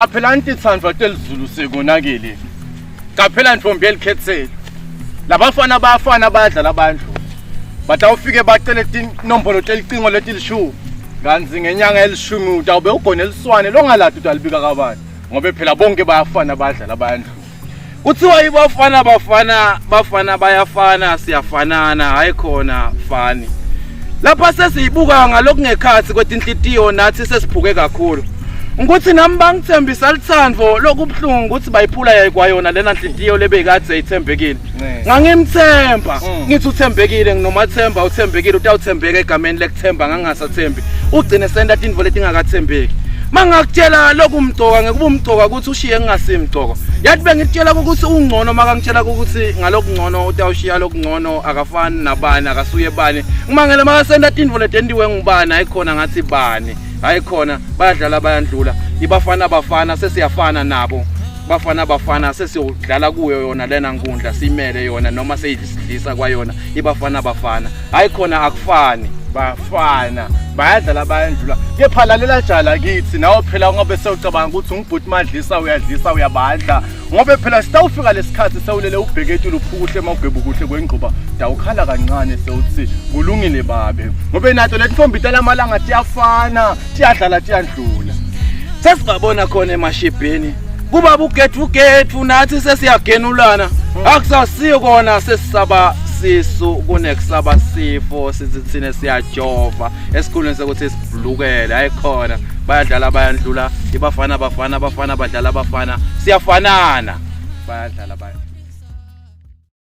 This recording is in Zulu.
Qaphela ntitsandvwa telizulu sekonakele. Qaphela ntfombi yelikhetselo. Labafana bayafana bayadlala bayandlula. Batawufike bacele tinombolo telicingo letilishumi. Kantsi ngenyanga yelishumi utawube ugone eliswane longalati utalibika kabani. Ngobe phela bonke bayafana bayadlala bayandlula. Kuthiwa ibafana bafana bafana bayafana siyafanana hayi khona fani. Lapha sesiyibuka ngalokungekhathi kwetinhlitiyo nathi sesiphuke kakhulu. Ukuthi nami bangithembisa lithando lokubuhlungu ukuthi bayiphula yayikwayona lena nhlintiyo lebekade ithembekile. Ngangimthemba ngithi uthembekile nginomathemba uthembekile utawuthembeka egameni lekuthemba ngangingasathembi. Ugcine senta tintfo letingakathembeki. Mangakutshela lokumcoka ngekuba umcoka ukuthi ushiye ngingasimcoka. Yathi bengikutshela ukuthi ungcono makangitshela ukuthi ngalokungcono utawushiya lokungcono akafani nabani akasuye bani. Ngimangele makasenda tintfo letentiwe ngubani ayikhona ngathi bani. Hayi khona bayadlala bayandlula. Ibafana bafana sesiyafana nabo. Bafana bafana sesiyodlala kuyo yona lena nkundla simele yona noma seyisidlisa kwayona ibafana bafana. Hayi khona akufani. Bafana bayadlala bayandlula. Kepha lalela jala kithi nawe phela ungabe sewucabanga ukuthi ungibhuti madlisa uyadlisa uyabadla. Ngobe phela sitawufika lesikhathi sewulele ubheketule uphukuhle mawugweba kuhle kwengquba dawukhala kancane sewuthi kulungile babe. Ngobe nato letintombi talamalanga tiyafana tiyadlala tiyandlula. Sesibabona khona emashibhini kuba bugetfugetfu nathi sesiyagenulana akusasiyo kona sesisaba sisu kunekusaba sifo sithi thina siyajova esikhulweni sekuthi sibhlukele hayi khona bayadlala bayandlula ibafana bafana bafana badlala bafana siyafanana Bayadlala baya.